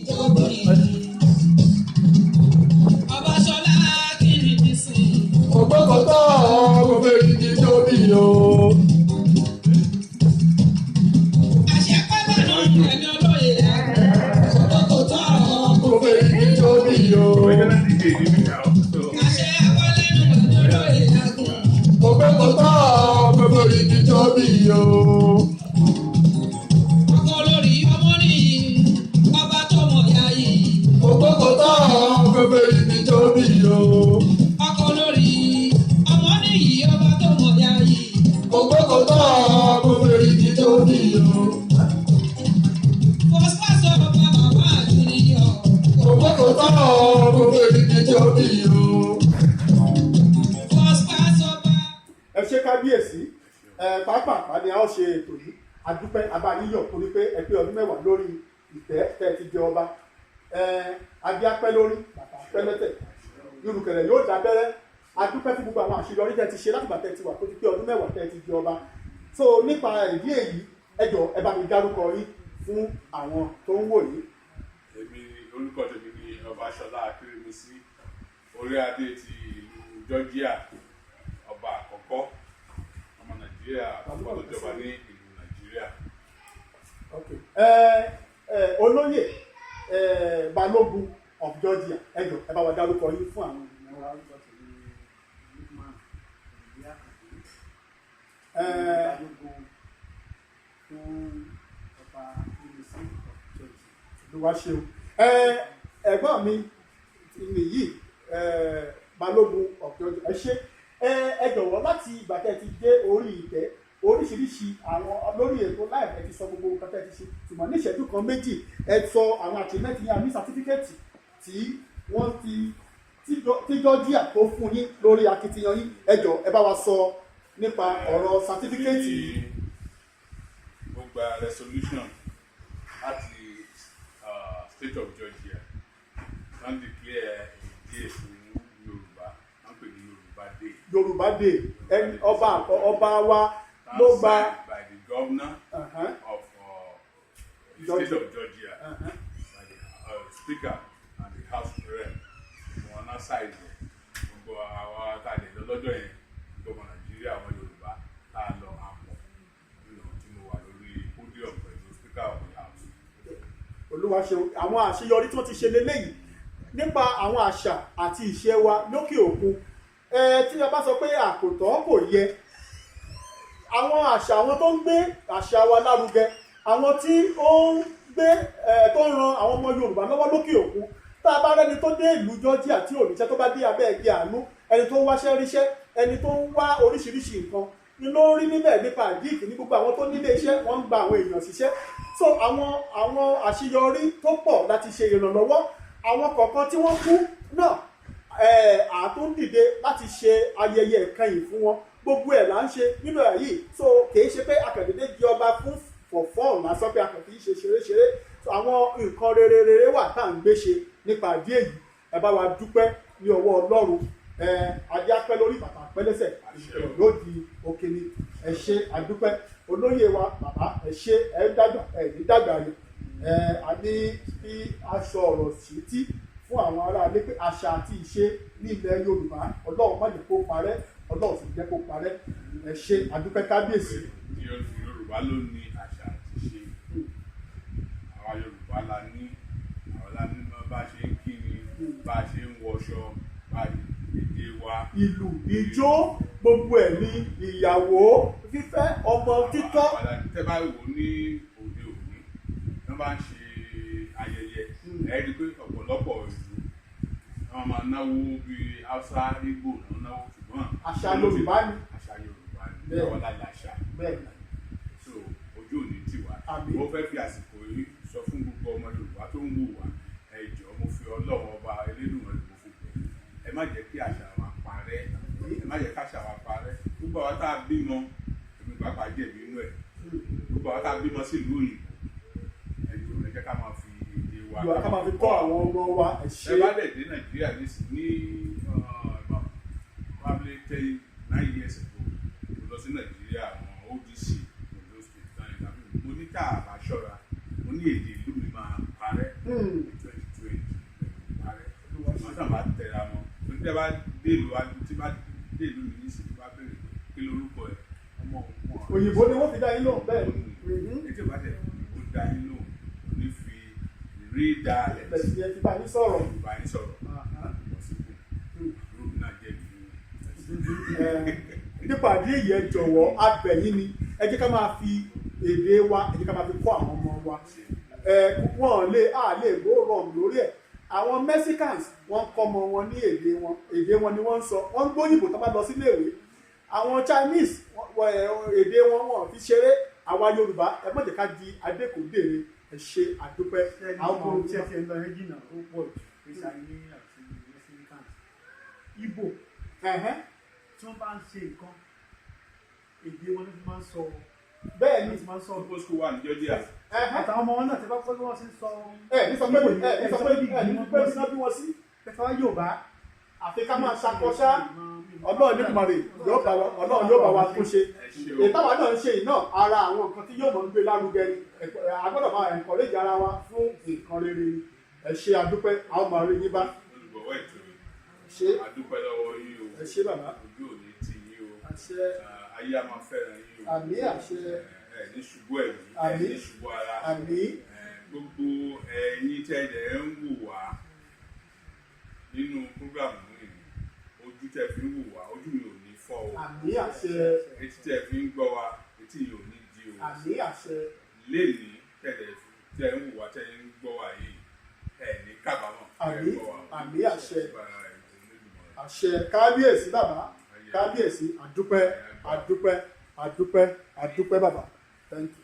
Tóbi. Ọbaṣọlá kiri nísìn. Ògbókòtò kò fèrègì tóbi o. Àṣẹ pẹ́ lẹ́nu ẹ̀mí olóye àgùn. Ògbókòtò. Kò fèrègì tóbi o. Àṣẹ pẹ́ lẹ́nu ẹ̀mí olóye àgùn. Ògbókòtò kò fèrègì tóbi o. Ọkọ lórí ọmọ nìyí, ọba tó mọ̀ ya yìí. Ògbókòtò kò fèrègì tóbi o. Ọkọ lórí ọmọ nìyí, ọba tó mọ̀ ya yìí. Ògbókòtò kò fèrègì tóbi o. First class ọba bàbá junior. Ògbókòtò kò fèrègì tóbi o. First class ọba. Ẹ ṣe, kábíyèsí. Ẹ pàápàá ni a ó ṣe ètò yìí. Adúpẹ́ abáyíyọ̀ torí pé ẹ pé ọdún 10 lórí ìtẹ́ tẹ́ ẹ ti jẹ ọba. Ẹ adé apẹ́ lórí, bàtà apẹ́ lẹ́tẹ̀, irùkẹ̀rẹ̀ yóò dábẹ́rẹ́. Adúpẹ́ fún gbogbo àwọn àṣeyọrí tẹ́ ti ṣe látìgbà tẹ́ ti wà tó ti pé ọdún 10 tẹ́ ti jẹ ọba. So nípa ìdí èyí, ẹ jọ̀ọ́, ẹ bá mi dárúkọ yín fún àwọn tó ń wò yìí. Èmi, orúkọ tèmi ni Ọbaṣọlá Akérèmísí, orí adé ti ìlú Georgia, ọba àkọ́kọ́ ọmọ Nàìjíríà àkọ́kọ́ tó jọba ní ìlú Nàìjíríà. Ok, ẹ ẹ olóyè ẹ Balógun of Georgia, ẹ jọ̀ọ́, ẹ bá wa dárúkọ yín fún àwọn ènìyàn wa. Orúkọ tèmi ni Lukman Òbí Àkàndé, balógun fún Ọba Akérèmísí of Georgia. Olúwa ṣeun. Ẹ ẹ̀gbọ́n mi nìyí, ẹ Balógun of Georgia, ẹ ṣé. Ẹ jọ̀wọ́, láti ìgbà tẹ́ ẹ ti dé orí ìtẹ́, oríṣiríṣi àwọn lórí ètò live, ẹ ti sọ gbogbo nǹkan tẹ́ ẹ ti ṣe, ṣùgbọ́n ní ìṣẹ́jú kan méjì, ẹ sọ àwọn achievement yín àmì certificate tí wọ́n ti tí Georgia tó fún yín lórí akitiyan yín. Ẹ jọ̀ọ́, ẹ bá wa sọ nípa ọ̀rọ̀ certificate yìí. Mo gba resolution láti State of Georgia. Wọ́n declare a day fún Yorùbá, wọ́n pè ní Yorùbá Day. Yorùbá Day. Ẹni ọba ọba wa ló gba Signed by the governor of the Georgia. State of Georgia, by the speaker and the House Rep. Wọn náà sign yẹn. Gbogbo àwọn tá a lè lọ lọ́jọ́ yẹn, gbogbo ọmọ Nàìjíríà, àwọn Yorùbá tá a lọ àpọ̀ nínú tí mo wà lórí podium pẹ̀lú speaker of the house. Olúwa ṣeun. Àwọn àṣeyọrí tí wọ́n ti ṣe leléyìí nípa àwọn àṣà àti ìṣe wa lókè òkun. Ẹ tí a bá sọ pé àkòtọ́ kò yẹ, àwọn àṣà, àwọn tó ń gbé àṣà wa lárugẹ, àwọn tí ó ń gbé ẹ tó ń ran àwọn ọmọ Yorùbá lọ́wọ́ lókè òkun, tá a bá rẹ́ni tó dé ìlú Georgia tí ò níṣẹ́, tó bá dé abẹ́ ẹgbẹ́ àánú, ẹni tó ń wáṣẹ́ ríṣẹ́, ẹni tó ń wá oríṣiríṣi nǹkan ni ló ń rí níbẹ̀. Nípa àdíìkì ní gbogbo àwọn tó nílé iṣẹ́, wọ́n ń gba àwọn èèyàn síṣẹ́. So àwọn àṣeyọrí tó pọ̀ láti ṣe ìrànlọ́wọ́ àwọn kọ̀ọ̀kan tí wọ́n kú náà, àtúndìde láti ṣe ayẹyẹ ìkẹyìn fún wọn. Gbogbo ẹ̀ là ń ṣe nínú ẹ̀ yìí. So kìí ṣe pé akàndédé jẹ ọba fún fọ̀fọ́n lásán pé a kàn fi ṣe ṣeré-ṣeré. So àwọn nǹkan rere rere wà tá à ń gbé ṣe. Nípa ìdí èyí, ẹ bá wa dúpẹ́ ní ọwọ́ Ọlọ́run. Ẹ adé apẹ́ lórí, bàtà apẹ́ lẹ́sẹ̀, ìṣẹ̀lẹ̀ ló di òkè ni. Ẹ ṣé, àdúpẹ́, olóyè wa bàbá. Ẹ ṣé, ẹ dàgbà, ẹ ní dàgbà yẹn. Ẹ a ní kí a sọ ọ̀rọ̀ sí tí fún àwọn aráalé pé àṣà àti ìṣe ní ilẹ̀ Yorùbá, Ọlọ́run má jẹ́ kó parẹ́, Ọlọ́run sì jẹ́ kó parẹ́. Ẹ ṣé, àdúpẹ́, kábíyèsí. Yorùbá ló ní àṣà àti ìṣe. Àwa Yorùbá la ní, àwa la ní bá a ṣe ń kíni, bá a ṣe ń wọṣọ, bá èdè wa. Ìlú, ìjó, gbogbo ẹ̀ ní ìyàwó fífẹ́, ọmọ títọ́. Àwa tẹ́ bá wò ní òde òní, wọ́n bá ń ṣe ayẹyẹ, ẹ rí i pé ọ̀pọ̀lọpọ̀ ìlú wọ́n máa náwó bíi Haúsá, Ìgbò náà náwó, ṣùgbọ́n Àṣà Yorùbá ni. Àṣà Yorùbá ni. Bẹ́ẹ̀. Àwa la làṣà. So ojú òní tì wá. Àmín. Mo fẹ́ fi àsìkò yìí sọ fún gbogbo ọmọ Yorùbá tó ń wò wá, ẹ jọ̀ọ́, mo fi Ọlọ́run Ọba Elédùmarè, mo fi bẹ̀ yín, ẹ má jẹ́ kí àṣà wa parẹ́, ẹ má jẹ́ kí àṣà wa parẹ́. Gbogbo àwọn tá a bímọ, èmi pàápàá jẹ̀bi inú ẹ̀, gbogbo àwọn tá a bímọ sílùú òyìnbó, ẹ jọ̀ọ́, ẹ jẹ́ ká máa fi èdè wa Yorùbá, ká máa fi kọ́ àwọn ọmọ wa. Ẹ ṣé. Ẹ bá dẹ̀ dé Nàìjíríà nísìn ní about probably 10, 9 years ago, mo lọ sí Nàìjíríà, àwọn ODC, Ondo State náà, ìtàbí mo ní ká àbá ṣọ́ra, mo ní èdè ìlú mi máa parẹ́. Tí a bá dé ìlú wa, tí bá dé ìlú mi nísìnyí, tó bá béèrè pé kí lorúkọ ẹ, ọmọ òun. Òyìnbó ni wọ́n fi dá yín lóhùn bẹ́ẹ̀ ni. Ètò ìbá tẹ̀ òyìnbó dá yín lóhùn, kò ní fi real dialect Bẹ̀rẹ̀ sí ẹ ti bá yín sọ̀rọ̀. bá yín sọ̀rọ̀. Possible. Àbúrò mi náà jẹ́ ìlú. Nípa àdé èyí, ẹ jọ̀wọ́, a bẹ̀ yín ni, ẹ jẹ́ ká máa fi èdè wa, ẹ jẹ́ ká máa fi kọ́ àwọn ọmọ wa. Wọ́n lè a lè go wrong lórí ẹ̀. Àwọn Mexicans, wọ́n kọ́ ọmọ wọn ní èdè wọn, èdè wọn ni wọ́n ń sọ. Wọ́n ń gbóyìnbó tó bá lọ sílé ìwé. Àwọn Chinese, èdè wọn, wọn fi ṣeré. Àwa Yorùbá, ẹ má jẹ́ ká di adékòdèrè. Ẹ ṣe, àdúpẹ́. Àwọn ọmọ tí ẹ ti ń lọ yẹn jìnnà, ó pọ̀ jù pé Chinese àti Mexicans, Igbo, tí wọ́n bá ń ṣe nǹkan, èdè wọn ló fi máa ń sọ. Bẹ́ẹ̀ ni. Fi máa ń sọ. Igbo school wà ní Georgia. Àtàwọn ọmọ wọn náà, ti bá pẹ́ bí wọ́n ṣe ń sọ. Ẹ ní sọ pé ẹ ní pé bí wọ́n bí wọn sí. Pẹ̀fẹ́ Yorùbá. Àfi ká máa ṣakọṣá. Ọlọ́run nígbàmọ̀rè yóò bá wa, Ọlọ́run yóò bá wa tún ṣe. Ẹ ṣe o. Ìtawà náà ń ṣe yìí náà, ara àwọn nǹkan tí yóò mọ̀ ń gbé lárugẹ ni. A gbọ́dọ̀ máa encourage ara wa fún nǹkan rere ni. Ẹ ṣe, àdúpẹ́, àwọn ọmọ rẹ yín bá. Olùgbọ̀wọ́ ètò yìí, Ṣe. a dúpẹ́ lọ́wọ́ yín o. Ẹ ṣe, bàbá. Ojú ò ní tì yín o. Àṣẹ. Ah, ayé a máa fẹ́ràn yín o. Àmín, àṣẹ. Ẹ ní ṣubú ẹ̀mí, ẹ Àmín. ní ṣubú ara. Àmín. Gbogbo ẹ̀yin tẹ́ ẹ ń wò wá nínú program yìí, ojú tẹ́ fi ń wò wá, ojú mi ò ní fọ́ o. Àmín, àṣẹ. Etí tẹ́ fi ń gbọ́ wa, etí yìí ò ní di o. Àmín, àṣẹ. Lénìí tẹ́ ń wò wá, tẹ́ ń gbọ́ wá yìí, ẹ ní kábàámọ̀ tẹ́ ń Àmín. gbọ́ wá o. Àmín, àṣẹ. Agbára Olódùmarè. Àṣẹ, kábíyèsí bàbá, kábíyèsí, àdúpẹ́, àdúpẹ́, àdúpẹ́, àdúpẹ́ bàbá. Thank you.